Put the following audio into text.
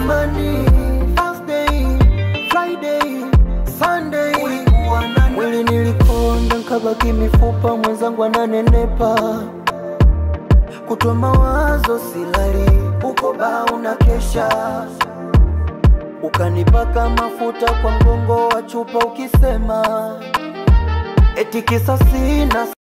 Monday, Thursday, Friday, Sunday. Mwili nilikonda nkabaki mifupa, mwenzangu ananenepa. Kutwa mawazo silali, uko baa unakesha. Ukanipaka mafuta kwa mgongo wa chupa ukisema eti kisa sina.